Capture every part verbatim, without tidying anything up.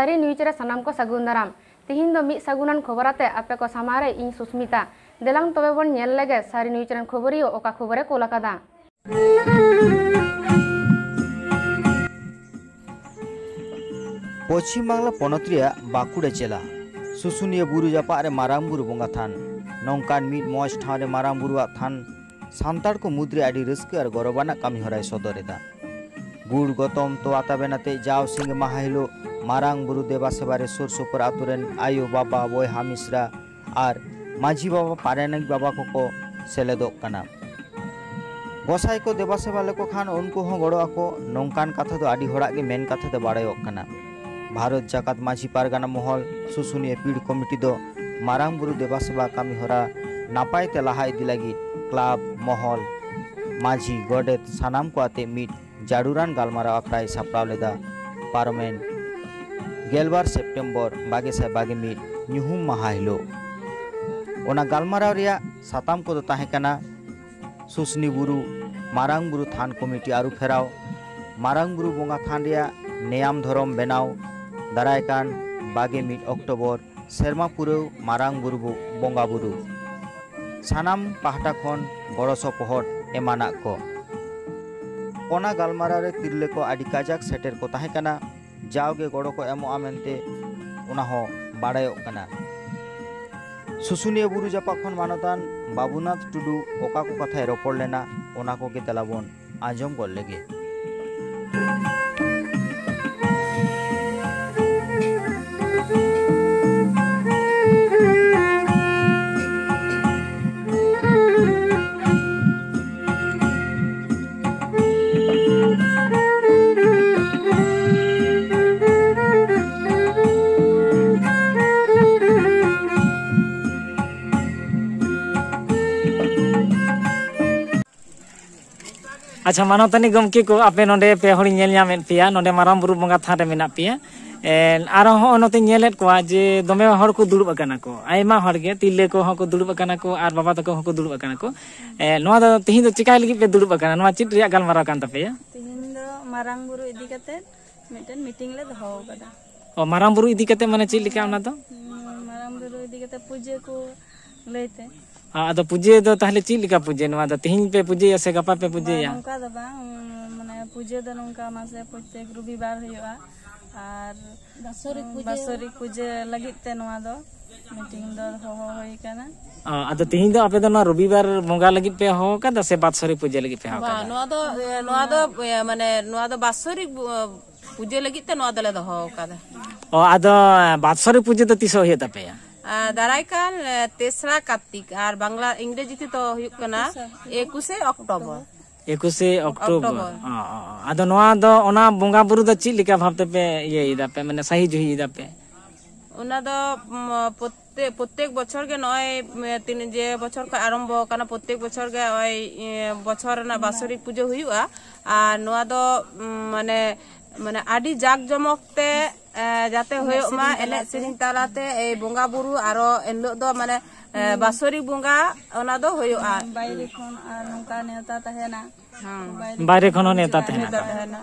ᱥᱟᱹᱨᱤ ᱱᱤᱭᱩᱡᱽ ᱨᱮ ᱥᱟᱱᱟᱢ ᱠᱚ ᱥᱟᱹᱜᱩᱱ ᱫᱟᱨᱟᱢ᱾ ᱛᱤᱦᱤᱧ ᱫᱚ ᱢᱤᱫ ᱥᱟᱹᱜᱩᱱᱟᱱ ᱠᱷᱚᱵᱚᱨ ᱟᱛᱮ ᱟᱯᱮ ᱠᱚ ᱥᱟᱢᱟᱝ ᱨᱮ ᱤᱧ ᱥᱩᱥᱢᱤᱛᱟ᱾ ᱫᱮᱞᱟᱝ ᱛᱚᱵᱮ ᱵᱚᱱ ᱧᱮᱞ ᱞᱮᱜᱮ ᱥᱟᱹᱨᱤ ᱱᱤᱭᱩᱡᱽ ᱨᱮᱱ ᱠᱷᱚᱵᱚᱨᱤᱭᱟᱹ ᱚᱠᱟ ᱠᱷᱚᱵᱚᱨᱮ ᱠᱳᱞ ᱟᱠᱟᱫᱟ᱾ ᱯᱚᱪᱷᱤᱢ ᱵᱟᱝᱞᱟ ᱯᱚᱱᱚᱛ ᱨᱮᱭᱟᱜ ᱵᱟᱸᱠᱩᱲᱟ ᱡᱮᱞᱟ ᱥᱩᱥᱩᱱᱤᱭᱟᱹ ᱵᱩᱨᱩ ᱡᱟᱯᱟᱜ ᱨᱮ ᱢᱟᱨᱟᱝ ᱵᱩᱨᱩ ᱵᱚᱸᱜᱟ ᱛᱷᱟᱱ᱾ ᱱᱚᱝᱠᱟᱱ ᱢᱤᱫ ᱢᱚᱸᱡᱽ ᱴᱷᱟᱶ ᱨᱮ ᱢᱟᱨᱟᱝ ᱵᱩᱨᱩᱣᱟᱜ ᱛᱷᱟᱱ ᱥᱟᱱᱛᱟᱲ ᱠᱚ ᱢᱩᱫᱽᱨᱮ ᱟᱹᱰᱤ ᱨᱟᱹᱥᱠᱟᱹ ᱟᱨ ᱜᱚᱨᱚᱵᱟᱱᱟᱜ ᱠᱟᱹᱢᱤ ᱦᱚᱨᱟᱭ ᱥᱚᱫᱚᱨ ᱮᱫᱟ᱾ ᱜᱩᱲ ᱜᱚᱛᱚᱢ ᱛᱚᱣᱟ ᱛᱟᱵᱮᱱ ᱟᱛᱮ ᱡᱟᱣ ᱥᱤᱸᱜᱮ ᱢᱟᱦᱟ ᱦᱤᱞᱳᱜ ᱢᱟᱨᱟᱝ ᱵᱩᱨᱩ ᱫᱮᱵᱟ ᱥᱮᱵᱟ ᱨᱮ ᱥᱩᱨ ᱥᱩᱯᱩᱨ ᱟᱛᱳ ᱨᱮᱱ ᱟᱭᱳ, ᱵᱟᱵᱟ, ᱵᱚᱭᱦᱟ, ᱢᱤᱥᱨᱟ ᱟᱨ ᱢᱟᱹᱡᱷᱤ ᱵᱟᱵᱟ, ᱯᱟᱨᱟᱱᱤᱠ ᱵᱟᱵᱟ ᱠᱚᱠᱚ ᱥᱮᱞᱮᱫᱚᱜ ᱠᱟᱱᱟ᱾ ᱜᱚᱸᱥᱟᱭ ᱠᱚ ᱫᱮᱵᱟ ᱥᱮᱵᱟ ᱞᱮᱠᱚ ᱠᱷᱟᱱ ᱩᱱᱠᱩ ᱦᱚᱸ ᱜᱚᱲᱚ ᱟᱠᱚ, ᱱᱚᱝᱠᱟᱱ ᱠᱟᱛᱷᱟ ᱫᱚ ᱟᱹᱰᱤ ᱦᱚᱲᱟᱜ ᱜᱮ ᱢᱮᱱ ᱠᱟᱛᱷᱟ ᱛᱮ ᱵᱟᱲᱟᱭᱚᱜ ᱠᱟᱱᱟ᱾ ᱵᱷᱟᱨᱚᱛ ᱡᱟᱠᱟᱛ ᱢᱟᱹᱡᱷᱤ ᱯᱟᱨᱜᱟᱱᱟ ᱢᱚᱦᱚᱞ ᱥᱩᱥᱩᱱᱤᱭᱟᱹ ᱯᱤᱲ ᱠᱚᱢᱤᱴᱤ ᱫᱚ ᱢᱟᱨᱟᱝ ᱵᱩᱨᱩ ᱫᱮᱵᱟ ᱥᱮᱵᱟ ᱠᱟᱹᱢᱤ ᱦᱚᱨᱟ ᱱᱟᱯᱟᱭ ᱛᱮ ᱞᱟᱦᱟ ᱤᱫᱤ ᱞᱟᱹᱜᱤᱫ ᱠᱞᱟᱵᱽ, ᱢᱚᱦᱚᱞ, ᱢᱟᱹᱡᱷᱤ, ᱜᱚᱰᱮᱛ ᱥᱟᱱᱟᱢ ᱠᱚ ᱟᱛᱮ ᱢᱤᱫ ᱡᱟᱹᱨᱩᱲᱟᱱ ᱜᱟᱞᱢᱟᱨᱟᱣ ᱟᱠᱷᱲᱟᱭ ᱥᱟᱯᱲᱟᱣ ᱞᱮᱫᱟ᱾ ᱯᱟᱨᱚᱢᱮᱱ ᱜᱮᱞᱵᱟᱨ ᱥᱮᱯᱴᱮᱢᱵᱚᱨ ᱵᱟᱜᱮ ᱥᱟᱭ ᱵᱟᱜᱮ ᱢᱤᱫ ᱧᱩᱦᱩᱢ ᱢᱟᱦᱟ ᱦᱤᱞᱳᱜ᱾ ᱚᱱᱟ ᱜᱟᱞᱢᱟᱨᱟᱣ ᱨᱮᱭᱟᱜ ᱥᱟᱛᱟᱢ ᱠᱚᱫᱚ ᱛᱟᱦᱮᱸ ᱠᱟᱱᱟ ᱥᱩᱥᱱᱤ ᱵᱩᱨᱩ ᱢᱟᱨᱟᱝ ᱵᱩᱨᱩ ᱛᱷᱟᱱ ᱠᱚᱢᱤᱴᱤ ᱟᱹᱨᱩ ᱯᱷᱮᱨᱟᱣ, ᱢᱟᱨᱟᱝ ᱵᱩᱨᱩ ᱵᱚᱸᱜᱟ ᱛᱷᱟᱱ ᱨᱮᱭᱟᱜ ᱱᱮᱭᱟᱢ ᱫᱷᱚᱨᱚᱢ ᱵᱮᱱᱟᱣ, ᱫᱟᱨᱟᱭ ᱠᱟᱱ ᱵᱟᱜᱮ ᱢᱤᱫ ᱚᱠᱴᱳᱵᱚᱨ ᱥᱮᱨᱢᱟ ᱯᱩᱨᱟᱹᱣ ᱢᱟᱨᱟᱝ ᱵᱩᱨᱩ ᱵᱚ-, ᱵᱚᱸᱜᱟ ᱵᱩᱨᱩ᱾ ᱥᱟᱱᱟᱢ ᱯᱟᱦᱴᱟ ᱠᱷᱚᱱ ᱜᱚᱲᱚ ᱥᱚᱯᱚᱦᱚᱫ ᱮᱢᱟᱱᱟᱜ ᱠᱚ᱾ ᱚᱱᱟ ᱜᱟᱞᱢᱟᱨᱟᱣ ᱨᱮ ᱛᱤᱨᱞᱟᱹ ᱠᱚ ᱟᱹᱰᱤ ᱠᱟᱡᱟᱠ ᱥᱮᱴᱮᱨ ᱠᱚ ᱛᱟᱦᱮᱸ ᱠᱟᱱᱟ᱾ ᱡᱟᱣᱜᱮ ᱜᱚᱲᱚ ᱠᱚ ᱮᱢᱚᱜᱼᱟ ᱢᱮᱱᱛᱮ ᱚᱱᱟ ᱦᱚᱸ ᱵᱟᱲᱟᱭᱚᱜ ᱠᱟᱱᱟ᱾ ᱥᱩᱥᱩᱱᱤᱭᱟᱹ ᱵᱩᱨᱩ ᱡᱟᱯᱟᱜ ᱠᱷᱚᱱ ᱢᱟᱱᱚᱛᱟᱱ ᱵᱟᱵᱩᱱᱟᱛᱷ ᱴᱩᱰᱩ ᱚᱠᱟ ᱠᱚ ᱠᱟᱛᱷᱟᱭ ᱨᱚᱯᱚᱲ ᱞᱮᱱᱟ, ᱚᱱᱟ ᱠᱚᱜᱮ ᱫᱮᱞᱟ ᱵᱚᱱ ᱟᱸᱡᱚᱢ ᱜᱚᱫ ᱞᱮᱜᱮ᱾ ᱟᱪᱪᱷᱟ, ᱢᱟᱱᱚᱛᱟᱱᱤ ᱜᱚᱢᱠᱮ ᱠᱚ, ᱟᱯᱮ ᱱᱚᱰᱮ ᱯᱮ ᱦᱚᱲᱤᱧ ᱧᱮᱞ ᱧᱟᱢᱮᱫ ᱯᱮᱭᱟ, ᱱᱚᱰᱮ ᱢᱟᱨᱟᱝ ᱵᱩᱨᱩ ᱵᱚᱸᱜᱟ ᱛᱷᱟᱱ ᱨᱮ ᱢᱮᱱᱟᱜ ᱯᱮᱭᱟ᱾ ᱮ, ᱟᱨᱦᱚᱸ ᱦᱚᱸᱜᱼᱚᱭ ᱱᱚᱛᱮᱧ ᱧᱮᱞᱮᱫ ᱠᱚᱣᱟ ᱡᱮ ᱫᱚᱢᱮ ᱦᱚᱲ ᱠᱚ ᱫᱩᱲᱩᱵ ᱟᱠᱟᱱᱟ ᱠᱚ, ᱟᱭᱢᱟ ᱦᱚᱲ ᱜᱮ, ᱛᱤᱨᱞᱟᱹ ᱠᱚᱦᱚᱸ ᱠᱚ ᱫᱩᱲᱩᱵ ᱟᱠᱟᱱᱟ ᱠᱚ ᱟᱨ ᱵᱟᱵᱟ ᱛᱟᱠᱚ ᱦᱚᱸᱠᱚ ᱫᱩᱲᱩᱵ ᱟᱠᱟᱱᱟ ᱠᱚ᱾ ᱮ, ᱱᱚᱣᱟ ᱫᱚ ᱛᱤᱦᱤᱧ ᱫᱚ ᱪᱮᱠᱟᱭ ᱞᱟᱹᱜᱤᱫ ᱯᱮ ᱫᱩᱲᱩᱵ ᱟᱠᱟᱱᱟ? ᱱᱚᱣᱟ ᱪᱮᱫ ᱨᱮᱭᱟᱜ ᱜᱟᱞᱢᱟᱨᱟᱣ ᱠᱟᱱ ᱛᱟᱯᱮᱭᱟ? ᱛᱤᱦᱤᱧ ᱫᱚ ᱢᱟᱨᱟᱝ ᱵᱩᱨᱩ ᱤᱫᱤ ᱠᱟᱛᱮ ᱢᱤᱫᱴᱮᱱ ᱢᱤᱴᱤᱝ ᱞᱮ ᱫᱚᱦᱚ ᱟᱠᱟᱫᱟ᱾ ᱚ, ᱢᱟᱨᱟᱝ ᱵᱩᱨᱩ ᱤᱫᱤ ᱠᱟᱛᱮ ᱢᱟᱱᱮ ᱪᱮᱫ ᱞᱮᱠᱟ ᱚᱱᱟ ᱫᱚ? ᱦᱩᱸ, ᱢᱟᱨᱟᱝ ᱵᱩᱨᱩ ᱤᱫᱤ ᱠᱟᱛᱮ ᱯᱩᱡᱟᱹ ᱠᱚ ᱞᱟᱹᱭ ᱛᱮ᱾ ᱟ-, ᱟᱫᱚ ᱯᱩᱡᱟᱹ ᱫᱚ ᱛᱟᱦᱚᱞᱮ ᱪᱮᱫ ᱞᱮᱠᱟ ᱯᱩᱡᱟᱹ? ᱱᱚᱣᱟ ᱫᱚ ᱛᱤᱦᱤᱧ ᱯᱮ ᱯᱩᱡᱟᱹᱭᱟ ᱥᱮ ᱜᱟᱯᱟ ᱯᱮ ᱵᱟᱝ, ᱯᱩᱡᱟᱹᱭᱟ? ᱱᱚᱝᱠᱟ ᱫᱚ ᱵᱟᱝ, ᱩᱸ, ᱢᱟᱱᱮ ᱯᱩᱡᱟᱹ ᱫᱚ ᱱᱚᱝᱠᱟ ᱢᱟᱥᱮ ᱯᱨᱚᱛᱮᱠ ᱨᱚᱵᱤᱵᱟᱨ ᱦᱩᱭᱩᱜᱼᱟ᱾ ᱟᱨ ᱵᱟᱥᱚᱨᱤᱠ ᱯᱩᱡᱟᱹ᱾ ᱵᱟᱥᱚᱨᱤᱠ ᱯᱩᱡᱟᱹ ᱞᱟᱹᱜᱤᱫ ᱛᱮ ᱱᱚᱣᱟ ᱫᱚ ᱢᱤᱴᱤᱝ ᱫᱚ ᱦᱚᱦᱚ ᱦᱩᱭ ᱟᱠᱟᱱᱟ᱾ ᱚ, ᱟᱫᱚ ᱛᱤᱦᱤᱧ ᱫᱚ ᱟᱯᱮ ᱫᱚ ᱱᱚᱣᱟ ᱨᱚᱵᱤᱵᱟᱨ ᱵᱚᱸᱜᱟ ᱞᱟᱹᱜᱤᱫ ᱯᱮ ᱦᱚᱦᱚ ᱟᱠᱟᱫᱟ ᱥᱮ ᱵᱟᱛᱥᱚᱨᱤ ᱯᱩᱡᱟᱹ ᱞᱟᱹᱜᱤᱫ ᱯᱮ ᱦᱚᱦᱚ ᱵᱟᱝ, ᱟᱠᱟᱫᱟ? ᱱᱚᱣᱟ ᱫᱚ, ᱮ, ᱱᱚᱣᱟ ᱫᱚ, ᱮ, ᱢᱟᱱᱮ, ᱱᱚᱣᱟ ᱫᱚ ᱵᱟᱥᱚᱨᱤᱠ ᱵᱩ-, ᱯᱩᱡᱟᱹ ᱞᱟᱹᱜᱤᱫ ᱛᱮ ᱱᱚᱣᱟ ᱫᱚᱞᱮ ᱫᱚᱦᱚ ᱟᱠᱟᱫᱟ᱾ ᱚ, ᱟᱫᱚ ᱵᱟᱛᱥᱚᱨᱤ ᱯᱩᱡᱟᱹ ᱫᱚ ᱛᱤᱥᱚᱜ ᱦᱩᱭᱩᱜ ᱛᱟᱯᱮᱭᱟ? ᱟ, ᱫᱟᱨᱟᱭ ᱠᱟᱱ, ᱮ, ᱛᱮᱥᱨᱟ ᱠᱟᱨᱛᱤᱠ, ᱟᱨ ᱵᱟᱝᱞᱟ, ᱤᱝᱨᱮᱡᱤ ᱛᱮᱫᱚ ᱦᱩᱭᱩᱜ ᱠᱟᱱᱟ ᱮᱠᱩᱥᱮ ᱚᱠᱴᱳᱵᱚᱨ᱾ ᱮᱠᱩᱥᱮ ᱚᱠᱴᱳᱵᱚᱨ᱾ ᱚᱠᱴᱳᱵᱚᱨ᱾ ᱚ, ᱚ, ᱚ᱾ ᱟᱫᱚ ᱱᱚᱣᱟ ᱫᱚ ᱚᱱᱟ ᱵᱚᱸᱜᱟ ᱵᱩᱨᱩ ᱫᱚ ᱪᱮᱫ ᱞᱮᱠᱟ ᱵᱷᱟᱵᱽ ᱛᱮᱯᱮ ᱤᱭᱟᱹᱭ ᱫᱟᱯᱮ, ᱢᱟᱱᱮ ᱥᱟᱹᱦᱤ ᱡᱩᱦᱤᱭ ᱫᱟᱯᱮ? ᱚᱱᱟ ᱫᱚ, ᱩᱢ, ᱯᱨᱚᱛᱛᱮ-, ᱯᱨᱚᱛᱛᱮᱠ ᱵᱚᱪᱷᱚᱨ ᱜᱮ ᱱᱚᱜᱼᱚᱭ, ᱩᱢ, ᱛᱤᱱ-, ᱡᱮ ᱵᱚᱪᱷᱚᱨ ᱠᱷᱚᱱ ᱟᱨᱟᱢᱵᱚ ᱟᱠᱟᱱᱟ, ᱯᱨᱚᱛᱛᱮᱠ ᱵᱚᱪᱷᱚᱨ ᱜᱮ ᱱᱚᱜᱼᱚᱭ, ᱮ, ᱵᱚᱪᱷᱚᱨ ᱨᱮᱱᱟᱜ ᱵᱟᱥᱚᱨᱤᱠ ᱯᱩᱡᱟᱹ ᱦᱩᱭᱩᱜᱼᱟ᱾ ᱟᱨ ᱱᱚᱣᱟ ᱫᱚ, ᱩᱢ, ᱢᱟᱱᱮ, ᱢᱟᱱᱮ ᱟᱹᱰᱤ ᱡᱟᱠ ᱡᱚᱢᱚᱠ ᱛᱮ, ᱮ, ᱡᱟᱛᱮ ᱮᱱᱮᱡ ᱦᱩᱭᱩᱜ ᱢᱟ, ᱥᱮᱨᱮᱧ ᱮᱱᱮᱡ ᱛᱟᱞᱟᱛᱮ᱾ ᱥᱮᱨᱮᱧ ᱛᱟᱞᱟᱛᱮ, ᱮᱭ ᱵᱚᱸᱜᱟ ᱵᱩᱨᱩ, ᱟᱨᱚ ᱮᱱᱦᱤᱞᱳᱜ ᱫᱚ ᱢᱟᱱᱮ, ᱮ, ᱦᱩᱸ᱾ ᱵᱟᱥᱚᱨᱤᱠ ᱵᱚᱸᱜᱟ, ᱚᱱᱟ ᱫᱚ ᱦᱩᱭᱩᱜᱼᱟ᱾ ᱵᱟᱭᱨᱮ ᱠᱷᱚᱱ ᱟᱨ ᱱᱚᱝᱠᱟ ᱱᱮᱣᱛᱟ ᱛᱟᱦᱮᱱᱟ᱾ ᱦᱮᱸ᱾ ᱵᱟᱭᱨᱮ ᱠᱷᱚᱱ ᱦᱚᱸ ᱱᱮᱣᱛᱟ ᱛᱟᱦᱮᱱᱟ᱾ ᱱᱮᱣᱛᱟ ᱛᱟᱦᱮᱱᱟ᱾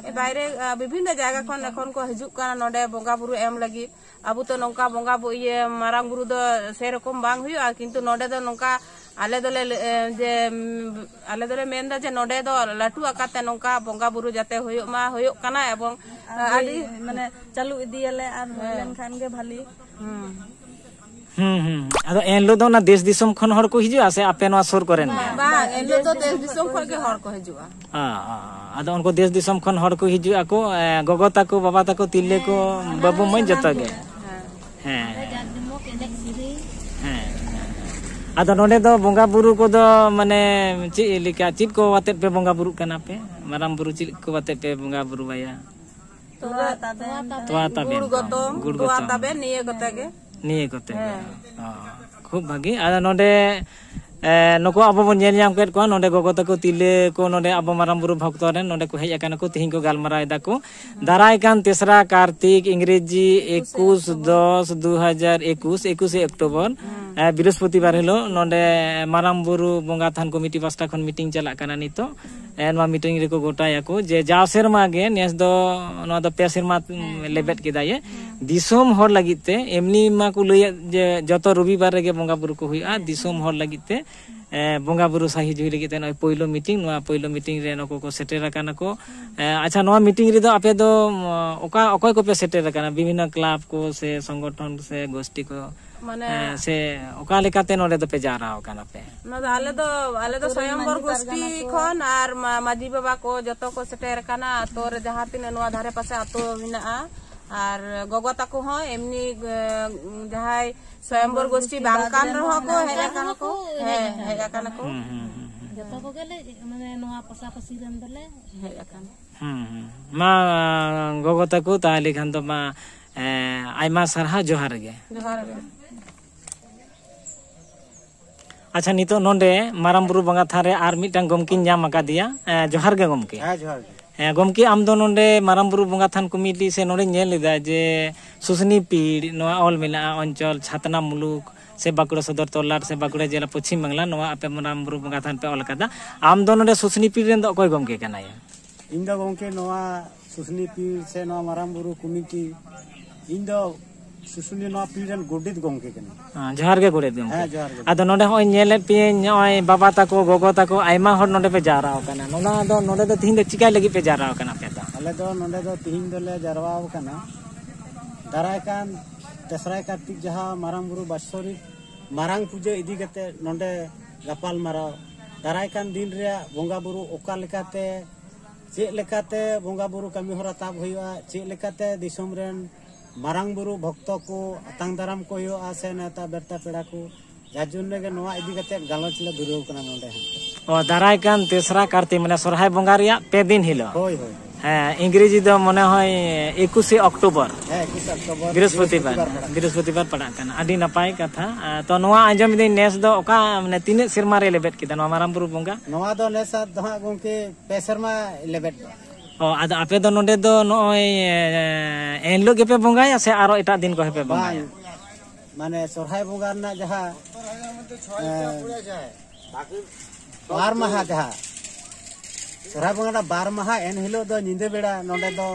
ᱮ, ᱵᱟᱭᱨᱮ, ᱟ, ᱵᱤᱵᱷᱤᱱᱱᱚ ᱡᱟᱭᱜᱟ ᱠᱷᱚᱱ ᱮᱠᱷᱚᱱ ᱠᱚ ᱦᱤᱡᱩᱜ ᱠᱟᱱᱟ ᱱᱚᱰᱮ ᱵᱚᱸᱜᱟ ᱵᱩᱨᱩ ᱮᱢ ᱞᱟᱹᱜᱤᱫ᱾ ᱟᱵᱚ ᱛᱚ ᱱᱚᱝᱠᱟ ᱵᱚᱸᱜᱟ ᱵᱩ-, ᱤᱭᱟᱹ, ᱢᱟᱨᱟᱝ ᱵᱩᱨᱩ ᱫᱚ ᱥᱮᱨᱚᱠᱚᱢ ᱵᱟᱝ ᱦᱩᱭᱩᱜᱼᱟ, ᱠᱤᱱᱛᱩ ᱱᱚᱰᱮ ᱫᱚ ᱱᱚᱝᱠᱟ ᱟᱞᱮ ᱫᱚᱞᱮ ᱞᱟᱹ-, ᱮ, ᱡᱮ, ᱩᱢ, ᱟᱞᱮ ᱫᱚᱞᱮ ᱢᱮᱱᱫᱟ ᱡᱮ ᱱᱚᱰᱮ ᱫᱚ ᱞᱟᱹᱴᱩ ᱟᱠᱟᱨ ᱛᱮ ᱱᱚᱝᱠᱟ ᱵᱚᱸᱜᱟ ᱵᱩᱨᱩ ᱡᱟᱛᱮ ᱦᱩᱭᱩᱜ ᱢᱟ, ᱦᱩᱭᱩᱜ ᱠᱟᱱᱟ, ᱮᱵᱚᱝ ᱟᱹᱰᱤ ᱟᱹᱰᱤ ᱢᱟᱱᱮ ᱪᱟᱹᱞᱩ ᱤᱫᱤᱭᱟᱞᱮ ᱟᱨ ᱦᱩᱭ ᱦᱮᱸ᱾ ᱞᱮᱱᱠᱷᱟᱱ ᱜᱮ ᱵᱷᱟᱞᱤ᱾ ᱦᱩᱸ᱾ ᱦᱩᱸ, ᱦᱩᱸ᱾ ᱟᱫᱚ ᱮᱱ ᱦᱤᱞᱳᱜ ᱫᱚ ᱚᱱᱟ ᱫᱮᱥ ᱫᱤᱥᱚᱢ ᱠᱷᱚᱱ ᱦᱚᱲ ᱠᱚ ᱦᱤᱡᱩᱜᱼᱟ ᱥᱮ ᱟᱯᱮ ᱱᱚᱣᱟ ᱥᱩᱨ ᱠᱚᱨᱮᱱ ᱜᱮ? ᱵᱟᱝ, ᱮᱱ ᱦᱤᱞᱳᱜ ᱫᱚ ᱫᱮᱥ ᱫᱤᱥᱚᱢ ᱠᱷᱚᱱ ᱜᱮ ᱦᱚᱲ ᱠᱚ ᱦᱤᱡᱩᱜᱼᱟ᱾ ᱚ, ᱚ, ᱚ᱾ ᱟᱫᱚ ᱩᱱᱠᱩ ᱫᱮᱥ ᱫᱤᱥᱚᱢ ᱠᱷᱚᱱ ᱦᱚᱲ ᱠᱚ ᱦᱤᱡᱩᱜ ᱟᱠᱚ, ᱮ, ᱜᱚᱜᱚ ᱛᱟᱠᱚ, ᱵᱟᱵᱟ ᱛᱟᱠᱚ, ᱛᱤᱨᱞᱟᱹ ᱠᱚ, ᱦᱮᱸ, ᱵᱟᱹᱵᱩ ᱢᱟᱹᱭ ᱡᱚᱛᱚ ᱜᱮ᱾ ᱦᱮᱸ᱾ ᱦᱮᱸ᱾ ᱦᱮᱸ᱾ ᱟᱫᱚ ᱱᱚᱰᱮ ᱫᱚ ᱵᱚᱸᱜᱟ ᱵᱩᱨᱩ ᱠᱚᱫᱚ ᱢᱟᱱᱮ ᱪᱮᱫ ᱞᱮᱠᱟ, ᱪᱮᱫ ᱠᱚ ᱟᱛᱮᱫ ᱯᱮ ᱵᱚᱸᱜᱟ ᱵᱩᱨᱩᱜ ᱠᱟᱱᱟ ᱯᱮ? ᱢᱟᱨᱟᱝ ᱵᱩᱨᱩ ᱪᱮᱫ ᱠᱚ ᱟᱛᱮᱫ ᱯᱮ ᱵᱚᱸᱜᱟ ᱵᱩᱨᱩ ᱟᱭᱟ? ᱛᱚᱣᱟ ᱛᱟᱵᱮᱱ᱾ ᱛᱚᱣᱟ ᱛᱟᱵᱮᱱ ᱜᱩᱲ ᱠᱚ, ᱜᱚᱛᱚᱢ, ᱜᱩᱲ ᱛᱚᱣᱟ ᱜᱚᱛᱚᱢ᱾ ᱛᱟᱵᱮᱱ ᱱᱤᱭᱟᱹ ᱠᱚᱛᱮ ᱜᱮ᱾ ᱱᱤᱭᱟᱹ ᱠᱚᱛᱮ ᱜᱮ᱾ ᱦᱮᱸ᱾ ᱚ, ᱠᱷᱩᱵ ᱵᱷᱟᱹᱜᱤ᱾ ᱟᱫᱚ ᱱᱚᱰᱮ, ᱮ, ᱱᱩᱠᱩ ᱟᱵᱚ ᱵᱚᱱ ᱧᱮᱞ ᱧᱟᱢ ᱠᱮᱫ ᱠᱚᱣᱟ, ᱱᱚᱰᱮ ᱜᱚᱜᱚ ᱛᱟᱠᱚ, ᱛᱤᱨᱞᱟᱹ ᱠᱚ, ᱱᱚᱰᱮ ᱟᱵᱚ ᱢᱟᱨᱟᱝ ᱵᱩᱨᱩ ᱵᱷᱚᱠᱛᱚ ᱨᱮᱱ ᱱᱚᱰᱮ ᱠᱚ ᱦᱮᱡ ᱟᱠᱟᱱᱟ ᱠᱚ, ᱛᱤᱦᱤᱧ ᱠᱚ ᱜᱟᱞᱢᱟᱨᱟᱣ ᱮᱫᱟ ᱠᱚ᱾ ᱫᱟᱨᱟᱭ ᱠᱟᱱ ᱛᱮᱥᱨᱟ ᱠᱟᱨᱛᱤᱠ, ᱤᱝᱨᱮᱡᱤ ᱮᱠᱩᱥ ᱫᱚᱥ ᱫᱩ ᱦᱟᱡᱟᱨ ᱮᱠᱩᱥ, ᱮᱠᱩᱥᱮ ᱚᱠᱴᱳᱵᱚᱨ, ᱮ, ᱵᱤᱨᱚᱥᱯᱚᱛᱤᱵᱟᱨ ᱦᱤᱞᱳᱜ ᱱᱚᱰᱮ ᱢᱟᱨᱟᱝ ᱵᱩᱨᱩ ᱵᱚᱸᱜᱟ ᱛᱷᱟᱱ ᱠᱚᱢᱤᱴᱤ ᱯᱟᱥᱴᱟ ᱠᱷᱚᱱ ᱢᱤᱴᱤᱝ ᱪᱟᱞᱟᱜ ᱠᱟᱱᱟ ᱱᱤᱛᱚᱜ᱾ ᱮ, ᱱᱚᱣᱟ ᱢᱤᱴᱤᱝ ᱨᱮᱠᱚ ᱜᱚᱴᱟᱭᱟᱠᱚ ᱡᱮ ᱡᱟᱣ ᱥᱮᱨᱢᱟ ᱜᱮ, ᱱᱮᱥ ᱫᱚ, ᱱᱚᱣᱟ ᱫᱚ ᱯᱮ ᱥᱮᱨᱢᱟ ᱞᱮᱵᱮᱫ ᱠᱮᱫᱟᱭᱮ᱾ ᱫᱤᱥᱚᱢ ᱦᱚᱲ ᱞᱟᱹᱜᱤᱫ ᱛᱮ, ᱮᱢᱱᱤ ᱢᱟ ᱠᱚ ᱞᱟᱹᱭᱮᱫ ᱡᱮ ᱡᱚᱛᱚ ᱨᱚᱵᱤᱵᱟᱨ ᱨᱮᱜᱮ ᱵᱚᱸᱜᱟ ᱵᱩᱨᱩ ᱠᱚ ᱦᱩᱭᱩᱜᱼᱟ, ᱫᱤᱥᱚᱢ ᱦᱚᱲ ᱞᱟᱹᱜᱤᱫ ᱛᱮ, ᱮ, ᱵᱚᱸᱜᱟ ᱵᱩᱨᱩ ᱥᱟᱹᱦᱤ ᱡᱩᱦᱤ ᱞᱟᱹᱜᱤᱫ ᱛᱮ ᱱᱚᱜᱼᱚᱭ ᱯᱳᱭᱞᱳ ᱢᱤᱴᱤᱝ, ᱱᱚᱣᱟ ᱯᱳᱭᱞᱳ ᱢᱤᱴᱤᱝ ᱨᱮ ᱱᱩᱠᱩ ᱠᱚ ᱥᱮᱴᱮᱨ ᱟᱠᱟᱱᱟ ᱠᱚ᱾ ᱮ, ᱟᱪᱪᱷᱟ, ᱱᱚᱣᱟ ᱢᱤᱴᱤᱝ ᱨᱮᱫᱚ ᱟᱯᱮ ᱫᱚ, ᱚᱠᱟ, ᱚᱠᱚᱭ ᱠᱚᱯᱮ ᱥᱮᱴᱮᱨ ᱟᱠᱟᱱᱟ? ᱵᱤᱵᱷᱤᱱᱱᱚ ᱠᱞᱟᱵᱽ ᱠᱚ ᱥᱮ ᱥᱚᱝᱜᱚᱴᱷᱚᱱ ᱥᱮ ᱜᱳᱥᱴᱤ ᱠᱚ, ᱢᱟᱱᱮ ᱮ, ᱥᱮ ᱚᱠᱟ ᱞᱮᱠᱟᱛᱮ ᱱᱚᱰᱮ ᱫᱚᱯᱮ ᱡᱟᱣᱨᱟ ᱟᱠᱟᱱᱟ ᱯᱮ? ᱱᱚᱣᱟ ᱫᱚ ᱟᱞᱮ ᱫᱚ, ᱟᱞᱮ ᱫᱚ ᱥᱚᱭᱚᱢᱵᱚᱨ ᱜᱳᱥᱴᱤ ᱠᱷᱚᱱ ᱟᱨ ᱢᱟ-, ᱢᱟᱹᱡᱷᱤ ᱵᱟᱵᱟ ᱠᱚ ᱡᱚᱛᱚ ᱠᱚ ᱥᱮᱴᱮᱨ ᱟᱠᱟᱱᱟ᱾ ᱟᱛᱳ ᱨᱮ ᱡᱟᱦᱟᱸ ᱛᱤᱱᱟᱹᱜ ᱱᱚᱣᱟ ᱫᱷᱟᱨᱮ ᱯᱟᱥᱮ ᱟᱛᱳ ᱢᱮᱱᱟᱜᱼᱟ, ᱟᱨ ᱜᱚᱜᱚ ᱛᱟᱠᱚ ᱦᱚᱸ ᱮᱢᱱᱤ, ᱮ, ᱡᱟᱦᱟᱸᱭ ᱥᱚᱭᱚᱢᱵᱚᱨ ᱜᱳᱥᱴᱤ ᱵᱟᱝ ᱠᱟᱱ ᱨᱮᱦᱚᱸ ᱠᱚ ᱦᱮᱡ ᱟᱠᱟᱱᱟ ᱠᱚ᱾ ᱦᱮᱸ, ᱦᱮᱡ ᱟᱠᱟᱱᱟ ᱠᱚ᱾ ᱦᱩᱸ, ᱦᱩᱸ, ᱦᱩᱸ, ᱦᱩᱸ᱾ ᱡᱚᱛᱚ ᱠᱚᱜᱮ ᱞᱮ, ᱢᱟᱱᱮ, ᱱᱚᱣᱟ ᱯᱟᱥᱟᱯᱟᱥᱤ ᱨᱮᱱ ᱫᱚᱞᱮ ᱦᱮᱡ ᱟᱠᱟᱱᱟ᱾ ᱦᱩᱸ, ᱦᱩᱸ᱾ ᱢᱟ, ᱜᱚᱜᱚ ᱛᱟᱠᱚ, ᱛᱟᱦᱞᱮ ᱠᱷᱟᱱ ᱫᱚ ᱢᱟ, ᱮ, ᱟᱭᱢᱟ ᱥᱟᱨᱦᱟᱣ, ᱡᱚᱦᱟᱨ ᱜᱮ᱾ ᱡᱚᱦᱟᱨ ᱜᱮ᱾ ᱟᱪᱪᱷᱟ, ᱱᱤᱛᱚᱜ ᱱᱚᱰᱮ ᱢᱟᱨᱟᱝ ᱵᱩᱨᱩ ᱵᱚᱸᱜᱟ ᱛᱷᱟᱱ ᱨᱮ ᱟᱨ ᱢᱤᱫᱴᱟᱝ ᱜᱚᱢᱠᱮᱧ ᱧᱟᱢ ᱟᱠᱟᱫᱮᱭᱟ᱾ ᱮ, ᱡᱚᱦᱟᱨ ᱜᱮ ᱜᱚᱢᱠᱮ᱾ ᱦᱮᱸ, ᱡᱚᱦᱟᱨ ᱜᱮ᱾ ᱦᱮᱸ, ᱜᱚᱢᱠᱮ, ᱟᱢ ᱫᱚ ᱱᱚᱰᱮ ᱢᱟᱨᱟᱝ ᱵᱩᱨᱩ ᱵᱚᱸᱜᱟ ᱛᱷᱟᱱ ᱠᱚᱢᱤᱴᱤ ᱥᱮ ᱱᱚᱰᱮᱧ ᱧᱮᱞ ᱮᱫᱟ ᱡᱮ ᱥᱩᱥᱱᱤ ᱯᱤᱲ, ᱱᱚᱣᱟ ᱚᱞ ᱢᱮᱱᱟᱜᱼᱟ, ᱚᱧᱪᱚᱞ ᱪᱷᱟᱛᱱᱟ ᱢᱩᱞᱩᱠ ᱥᱮ ᱵᱟᱸᱠᱩᱲᱟ ᱥᱚᱫᱚᱨ ᱛᱚᱞᱟᱴ ᱥᱮ ᱵᱟᱸᱠᱩᱲᱟ ᱡᱮᱞᱟ ᱯᱚᱪᱷᱤᱢ ᱵᱟᱝᱞᱟ, ᱱᱚᱣᱟ ᱟᱯᱮ ᱢᱟᱨᱟᱝ ᱵᱩᱨᱩ ᱵᱚᱸᱜᱟ ᱛᱷᱟᱱ ᱯᱮ ᱚᱞ ᱟᱠᱟᱫᱟ᱾ ᱟᱢ ᱫᱚ ᱱᱚᱰᱮ ᱥᱩᱥᱱᱤ ᱯᱤᱲ ᱨᱮᱱ ᱫᱚ ᱚᱠᱚᱭ ᱜᱚᱢᱠᱮ ᱠᱟᱱᱟᱭᱟ? ᱤᱧ ᱫᱚ ᱜᱚᱢᱠᱮ ᱱᱚᱣᱟ ᱥᱩᱥᱱᱤ ᱯᱤᱲ ᱥᱮ ᱱᱚᱣᱟ ᱢᱟᱨᱟᱝ ᱵᱩᱨᱩ ᱠᱚᱢᱤᱴᱤ, ᱤᱧ ᱫᱚ ᱥᱩᱥᱩᱱᱤᱭᱟᱹ ᱱᱚᱣᱟ ᱯᱤᱲ ᱨᱮᱱ ᱜᱚᱰᱮᱛ ᱜᱚᱢᱠᱮ ᱠᱟᱹᱱᱟᱹᱧ᱾ ᱦᱮᱸ, ᱡᱚᱦᱟᱨ ᱜᱮ ᱜᱚᱰᱮᱛ ᱜᱚᱢᱠᱮ᱾ ᱦᱮᱸ, ᱡᱚᱦᱟᱨ ᱜᱮ᱾ ᱟᱫᱚ ᱱᱚᱰᱮ ᱦᱚᱸᱜᱼᱚᱭ ᱧᱮᱞᱮᱫ ᱯᱮᱭᱟᱹᱧ, ᱱᱚᱜᱼᱚᱭ ᱵᱟᱵᱟ ᱛᱟᱠᱚ, ᱜᱚᱜᱚ ᱛᱟᱠᱚ, ᱟᱭᱢᱟ ᱦᱚᱲ ᱱᱚᱰᱮ ᱯᱮ ᱡᱟᱣᱨᱟ ᱟᱠᱟᱱᱟ᱾ ᱱᱚᱣᱟ ᱫᱚ, ᱱᱚᱰᱮ ᱫᱚ ᱛᱤᱦᱤᱧ ᱫᱚ ᱪᱤᱠᱟᱭ ᱞᱟᱹᱜᱤᱫ ᱯᱮ ᱡᱟᱣᱨᱟ ᱟᱠᱟᱱᱟ ᱟᱯᱮ ᱫᱚ? ᱟᱞᱮ ᱫᱚ ᱱᱚᱰᱮ ᱫᱚ ᱛᱤᱦᱤᱧ ᱫᱚᱞᱮ ᱡᱟᱨᱣᱟ ᱟᱠᱟᱱᱟ ᱫᱟᱨᱟᱭ ᱠᱟᱱ ᱛᱮᱥᱨᱟᱭ ᱠᱟᱨᱛᱤᱠ, ᱡᱟᱦᱟᱸ ᱢᱟᱨᱟᱝ ᱵᱩᱨᱩ ᱵᱟᱛᱥᱚᱨᱤᱠ ᱢᱟᱨᱟᱝ ᱯᱩᱡᱟᱹ ᱤᱫᱤ ᱠᱟᱛᱮ ᱱᱚᱰᱮ ᱜᱟᱯᱟᱞ ᱢᱟᱨᱟᱣ, ᱫᱟᱨᱟᱭ ᱠᱟᱱ ᱫᱤᱱ ᱨᱮᱭᱟᱜ ᱵᱚᱸᱜᱟ ᱵᱩᱨᱩ ᱚᱠᱟ ᱞᱮᱠᱟᱛᱮ, ᱪᱮᱫ ᱞᱮᱠᱟᱛᱮ ᱵᱚᱸᱜᱟ ᱵᱩᱨᱩ ᱠᱟᱹᱢᱤ ᱦᱚᱨᱟ ᱛᱟᱵ ᱦᱩᱭᱩᱜᱼᱟ, ᱪᱮᱫ ᱞᱮᱠᱟᱛᱮ ᱫᱤᱥᱚᱢ ᱨᱮᱱ ᱢᱟᱨᱟᱝ ᱵᱩᱨᱩ ᱵᱷᱚᱠᱛᱚ ᱠᱚ ᱟᱛᱟᱝ ᱫᱟᱨᱟᱢ ᱠᱚ ᱦᱩᱭᱩᱜᱼᱟ, ᱥᱮ ᱱᱮᱣᱛᱟ ᱵᱮᱨᱛᱟ ᱯᱮᱲᱟ ᱠᱚ, ᱡᱟᱨ ᱡᱚᱱᱱᱚ ᱜᱮ ᱱᱚᱣᱟ ᱤᱫᱤ ᱠᱟᱛᱮ ᱜᱟᱞᱚᱪ ᱞᱮ ᱫᱷᱩᱨᱟᱹᱣ ᱠᱟᱱᱟ ᱱᱚᱰᱮ ᱦᱚᱸ᱾ ᱚ, ᱫᱟᱨᱟᱭ ᱠᱟᱱ ᱛᱮᱥᱨᱟ ᱠᱟᱨᱛᱤᱠ, ᱢᱟᱱᱮ ᱥᱚᱨᱦᱟᱭ ᱵᱚᱸᱜᱟ ᱨᱮᱭᱟᱜ ᱯᱮ ᱫᱤᱱ ᱦᱤᱞᱳᱜ᱾ ᱦᱳᱭ, ᱦᱳᱭ᱾ ᱦᱮᱸ, ᱤᱝᱨᱮᱡᱤ ᱫᱚ ᱢᱚᱱᱮ ᱦᱚᱭ ᱮᱠᱩᱥᱮ ᱚᱠᱴᱳᱵᱚᱨ᱾ ᱦᱮᱸ, ᱮᱠᱩᱥᱮ ᱚᱠᱴᱳᱵᱚᱨ᱾ ᱵᱨᱤᱦᱚᱥᱯᱚᱛᱤᱵᱟᱨ᱾ ᱯᱟᱲᱟᱜ ᱠᱟᱱᱟ᱾ ᱵᱨᱤᱦᱚᱥᱯᱚᱛᱤᱵᱟᱨ ᱯᱟᱲᱟᱜ ᱠᱟᱱᱟ᱾ ᱟᱹᱰᱤ ᱱᱟᱯᱟᱭ ᱠᱟᱛᱷᱟ᱾ ᱟᱨ ᱛᱚ, ᱱᱚᱣᱟ ᱟᱸᱡᱚᱢ ᱮᱫᱟᱹᱧ, ᱱᱮᱥ ᱫᱚ ᱚᱠᱟ, ᱢᱟᱱᱮ, ᱛᱤᱱᱟᱹᱜ ᱥᱮᱨᱢᱟ ᱨᱮ ᱞᱮᱵᱮᱫ ᱠᱮᱫᱟ ᱱᱚᱣᱟ ᱢᱟᱨᱟᱝ ᱵᱩᱨᱩ ᱵᱚᱸᱜᱟ? ᱱᱚᱣᱟ ᱫᱚ ᱱᱮᱥ ᱫᱚ ᱦᱟᱸᱜ ᱜᱚᱢᱠᱮ ᱯᱮ ᱥᱮᱨᱢᱟ ᱞᱮᱵᱮᱫ ᱫᱚ᱾ ᱚ, ᱟᱫᱚ ᱟᱯᱮ ᱫᱚ ᱱᱚᱰᱮ ᱫᱚ ᱱᱚᱜᱼᱚᱭ, ᱮ, ᱮᱱ ᱦᱤᱞᱳᱜ ᱜᱮᱯᱮ ᱵᱚᱸᱜᱟᱭᱟ ᱥᱮ ᱟᱨᱚ ᱮᱴᱟᱜ ᱫᱤᱱ ᱠᱚ ᱦᱚᱸᱯᱮ ᱵᱚᱸᱜᱟᱭᱟ? ᱢᱟᱱᱮ ᱥᱚᱨᱦᱟᱭ ᱵᱚᱸᱜᱟ ᱨᱮᱱᱟᱜ ᱡᱟᱦᱟᱸ, ᱮ, ᱵᱟᱨ ᱢᱟᱦᱟ ᱡᱟᱦᱟᱸ ᱥᱚᱨᱦᱟᱭ ᱵᱚᱸᱜᱟ ᱨᱮᱱᱟᱜ ᱵᱟᱨ ᱢᱟᱦᱟ, ᱮᱱ ᱦᱤᱞᱳᱜ ᱫᱚ ᱧᱤᱫᱟᱹ ᱵᱮᱲᱟ ᱱᱚᱰᱮ ᱫᱚ,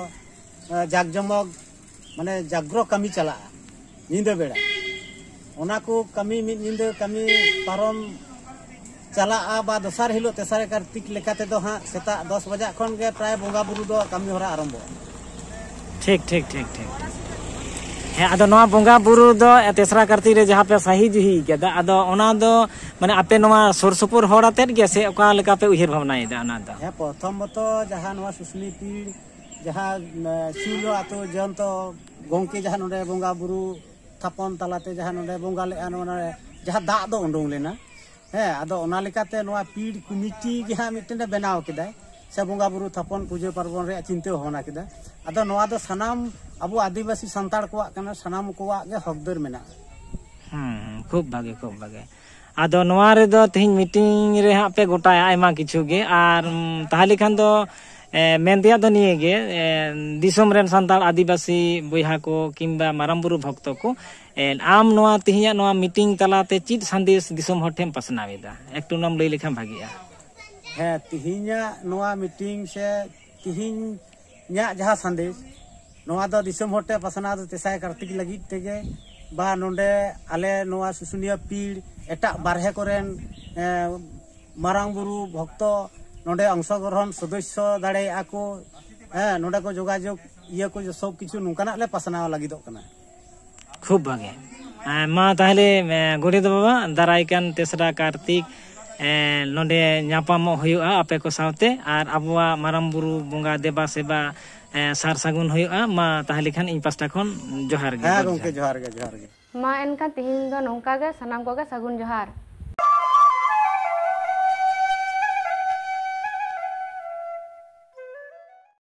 ᱮ, ᱡᱟᱠ ᱡᱚᱢᱚᱠ, ᱢᱟᱱᱮ ᱡᱟᱜᱽᱨᱚ ᱠᱟᱹᱢᱤ ᱪᱟᱞᱟᱜᱼᱟ ᱧᱤᱫᱟᱹ ᱵᱮᱲᱟ᱾ ᱚᱱᱟ ᱠᱚ ᱠᱟᱹᱢᱤ ᱢᱤᱫ ᱧᱤᱫᱟᱹ ᱠᱟᱹᱢᱤ ᱯᱟᱨᱚᱢ ᱪᱟᱞᱟᱜᱼᱟ, ᱵᱟ ᱫᱚᱥᱟᱨ ᱦᱤᱞᱳᱜ ᱛᱮᱥᱟᱨ ᱠᱟᱨᱛᱤᱠ ᱞᱮᱠᱟ ᱛᱮᱫᱚ ᱦᱟᱸᱜ ᱥᱮᱛᱟᱜ ᱫᱚᱥ ᱵᱟᱡᱟᱜ ᱠᱷᱚᱱ ᱜᱮ ᱯᱨᱟᱭ ᱵᱚᱸᱜᱟ ᱵᱩᱨᱩ ᱫᱚ ᱠᱟᱹᱢᱤ ᱦᱚᱨᱟ ᱟᱨᱟᱢᱵᱷᱚᱜᱼᱟ᱾ ᱴᱷᱤᱠ, ᱴᱷᱤᱠ, ᱴᱷᱤᱠ, ᱴᱷᱤᱠ᱾ ᱦᱮᱸ, ᱟᱫᱚ ᱱᱚᱣᱟ ᱵᱚᱸᱜᱟ ᱵᱩᱨᱩ ᱫᱚ ᱛᱮᱥᱨᱟ ᱠᱟᱨᱛᱤᱠ ᱨᱮ ᱡᱟᱦᱟᱸ ᱯᱮ ᱥᱟᱹᱦᱤ ᱡᱩᱦᱤ ᱠᱟᱫᱟ, ᱟᱫᱚ ᱚᱱᱟ ᱫᱚ, ᱢᱟᱱᱮ, ᱟᱯᱮ ᱱᱚᱣᱟ ᱥᱩᱨ ᱥᱩᱯᱩᱨ ᱦᱚᱲ ᱟᱛᱮᱫ ᱜᱮ ᱥᱮ ᱚᱠᱟ ᱞᱮᱠᱟ ᱯᱮ ᱩᱭᱦᱟᱹᱨ ᱵᱷᱟᱵᱽᱱᱟᱭᱮᱫᱟ ᱚᱱᱟ ᱫᱚ? ᱦᱮᱸ, ᱯᱨᱚᱛᱷᱚᱢᱚᱛᱚ ᱡᱟᱦᱟᱸ ᱱᱚᱣᱟ ᱥᱩᱥᱱᱤ ᱯᱤᱲ, ᱡᱟᱦᱟᱸ, ᱮ, ᱥᱤᱞᱫᱟᱹ ᱟᱹᱛᱩ ᱡᱚᱭᱚᱱᱛᱚ ᱜᱚᱢᱠᱮ ᱡᱟᱦᱟᱸ ᱱᱚᱰᱮ ᱵᱚᱸᱜᱟ ᱵᱩᱨᱩ ᱛᱷᱟᱯᱚᱱ ᱛᱟᱞᱟᱛᱮ ᱡᱟᱦᱟᱸ ᱱᱚᱰᱮ ᱵᱚᱸᱜᱟ ᱞᱮᱫᱼᱟ, ᱱᱚᱣᱟ ᱱᱚᱰᱮ ᱡᱟᱦᱟᱸ ᱫᱟᱜ ᱫᱚ ᱩᱰᱩᱝ ᱞᱮᱱᱟ, ᱦᱮᱸ, ᱟᱫᱚ ᱚᱱᱟ ᱞᱮᱠᱟᱛᱮ ᱱᱚᱣᱟ ᱯᱤᱲ ᱠᱚᱢᱤᱴᱤ ᱜᱮ ᱦᱟᱸᱜ ᱢᱤᱫᱴᱮᱱ ᱮ ᱵᱮᱱᱟᱣ ᱠᱮᱫᱟᱭ, ᱥᱮ ᱵᱚᱸᱜᱟ ᱵᱩᱨᱩ ᱛᱷᱟᱯᱚᱱ ᱯᱩᱡᱟᱹ ᱯᱟᱨᱵᱚᱱ ᱨᱮᱭᱟᱜ ᱪᱤᱱᱛᱟᱹ ᱵᱷᱟᱵᱽᱱᱟ ᱠᱮᱫᱟ᱾ ᱟᱫᱚ ᱱᱚᱣᱟ ᱫᱚ ᱥᱟᱱᱟᱢ ᱟᱵᱚ ᱟᱹᱫᱤᱵᱟᱹᱥᱤ ᱥᱟᱱᱛᱟᱲ ᱠᱚᱣᱟᱜ ᱠᱟᱱᱟ, ᱥᱟᱱᱟᱢ ᱠᱚᱣᱟᱜ ᱜᱮ ᱦᱚᱠᱫᱟᱹᱨ ᱢᱮᱱᱟᱜᱼᱟ᱾ ᱦᱩᱸ, ᱦᱩᱸ, ᱠᱷᱩᱵ ᱵᱷᱟᱜᱮ, ᱠᱷᱩᱵ ᱵᱷᱟᱜᱮ᱾ ᱟᱫᱚ ᱱᱚᱣᱟ ᱨᱮᱫᱚ ᱛᱮᱦᱮᱧ ᱢᱤᱴᱤᱝ ᱨᱮ ᱦᱟᱸᱜ ᱯᱮ ᱜᱚᱴᱟᱭᱟ ᱟᱭᱢᱟ ᱠᱤᱪᱷᱩ ᱜᱮ, ᱟᱨ, ᱩᱢ, ᱛᱟᱦᱚᱞᱮ ᱠᱷᱟᱱ ᱫᱚ, ᱮ, ᱢᱮᱱ ᱛᱮᱭᱟᱜ ᱫᱚ ᱱᱤᱭᱟᱹ ᱜᱮ, ᱮ, ᱫᱤᱥᱚᱢ ᱨᱮᱱ ᱥᱟᱱᱛᱟᱲ ᱟᱹᱫᱤᱵᱟᱹᱥᱤ ᱵᱚᱭᱦᱟ ᱠᱚ ᱠᱤᱝᱵᱟ ᱢᱟᱨᱟᱝ ᱵᱩᱨᱩ ᱵᱷᱚᱠᱛᱚ ᱠᱚ, ᱮ, ᱟᱢ ᱱᱚᱣᱟ ᱛᱮᱦᱮᱧᱟᱜ ᱱᱚᱣᱟ ᱢᱤᱴᱤᱝ ᱛᱟᱞᱟᱛᱮ ᱪᱮᱫ ᱥᱟᱸᱫᱮᱥ ᱫᱤᱥᱚᱢ ᱦᱚᱲ ᱴᱷᱮᱱ ᱯᱟᱥᱱᱟᱣ ᱮᱫᱟ? ᱮᱠᱴᱩ ᱱᱚᱣᱟᱢ ᱞᱟᱹᱭ ᱞᱮᱠᱷᱟᱱ ᱵᱷᱟᱜᱤᱜᱼᱟ᱾ ᱦᱮᱸ, ᱛᱤᱦᱤᱧᱟᱜ ᱱᱚᱣᱟ ᱢᱤᱴᱤᱝ ᱥᱮ ᱛᱤᱦᱤᱧ ᱤᱧᱟᱹᱜ ᱡᱟᱦᱟᱸ ᱥᱟᱸᱫᱮᱥ, ᱱᱚᱣᱟ ᱫᱚ ᱫᱤᱥᱚᱢ ᱦᱚᱲ ᱴᱷᱮᱱ ᱯᱟᱥᱱᱟᱣ ᱫᱚ ᱛᱮᱥᱟᱭ ᱠᱟᱨᱛᱤᱠ ᱞᱟᱹᱜᱤᱫ ᱛᱮᱜᱮ, ᱵᱟ ᱱᱚᱰᱮ ᱟᱞᱮ ᱱᱚᱣᱟ ᱥᱩᱥᱩᱱᱤᱭᱟᱹ ᱯᱤᱲ ᱮᱴᱟᱜ ᱵᱟᱨᱦᱮ ᱠᱚᱨᱮᱱ, ᱮ, ᱢᱟᱨᱟᱝ ᱵᱩᱨᱩ ᱵᱷᱚᱠᱛᱚ ᱱᱚᱰᱮ ᱚᱝᱥᱚᱜᱨᱚᱦᱚᱱ ᱥᱚᱫᱚᱥᱥᱚ ᱫᱟᱲᱮᱭᱟᱜᱼᱟ ᱠᱚ, ᱦᱮᱸ, ᱱᱚᱰᱮ ᱠᱚ ᱡᱳᱜᱟᱡᱳᱜᱽ ᱤᱭᱟᱹ ᱠᱚ ᱥᱚᱵ ᱠᱤᱪᱷᱩ ᱱᱚᱝᱠᱟᱱᱟᱜ ᱞᱮ ᱯᱟᱥᱱᱟᱣ ᱞᱟᱹᱜᱤᱫᱚᱜ ᱠᱟᱱᱟ᱾ ᱠᱷᱩᱵ ᱵᱷᱟᱜᱮ᱾ ᱮ, ᱢᱟ ᱛᱟᱦᱚᱞᱮ, ᱮ, ᱜᱚᱰᱮᱛ ᱵᱟᱵᱟ, ᱫᱟᱨᱟᱭ ᱠᱟᱱ ᱛᱮᱥᱨᱟ ᱠᱟᱨᱛᱤᱠ, ᱮ, ᱱᱚᱰᱮ ᱧᱟᱯᱟᱢᱚᱜ ᱦᱩᱭᱩᱜᱼᱟ ᱟᱯᱮ ᱠᱚ ᱥᱟᱶᱛᱮ, ᱟᱨ ᱟᱵᱚᱣᱟᱜ ᱢᱟᱨᱟᱝ ᱵᱩᱨᱩ ᱵᱚᱸᱜᱟ ᱫᱮᱵᱟ ᱥᱮᱵᱟ, ᱮ, ᱥᱟᱨ ᱥᱟᱹᱜᱩᱱ ᱦᱩᱭᱩᱜᱼᱟ᱾ ᱢᱟ ᱛᱟᱦᱚᱞᱮ ᱠᱷᱟᱱ ᱤᱧ ᱯᱟᱥᱴᱟ ᱠᱷᱚᱱ ᱡᱚᱦᱟᱨ ᱜᱮ᱾ ᱦᱮᱸ ᱜᱚᱰ ᱜᱚᱢᱠᱮ, ᱡᱚᱦᱟᱨ᱾ ᱡᱚᱦᱟᱨ ᱜᱮ, ᱡᱚᱦᱟᱨ ᱜᱮ᱾ ᱢᱟ ᱮᱱᱠᱷᱟᱱ ᱛᱤᱦᱤᱧ ᱫᱚ ᱱᱚᱝᱠᱟ ᱜᱮ, ᱥᱟᱱᱟᱢ ᱠᱚᱜᱮ ᱥᱟᱹᱜᱩᱱ ᱡᱚᱦᱟᱨ᱾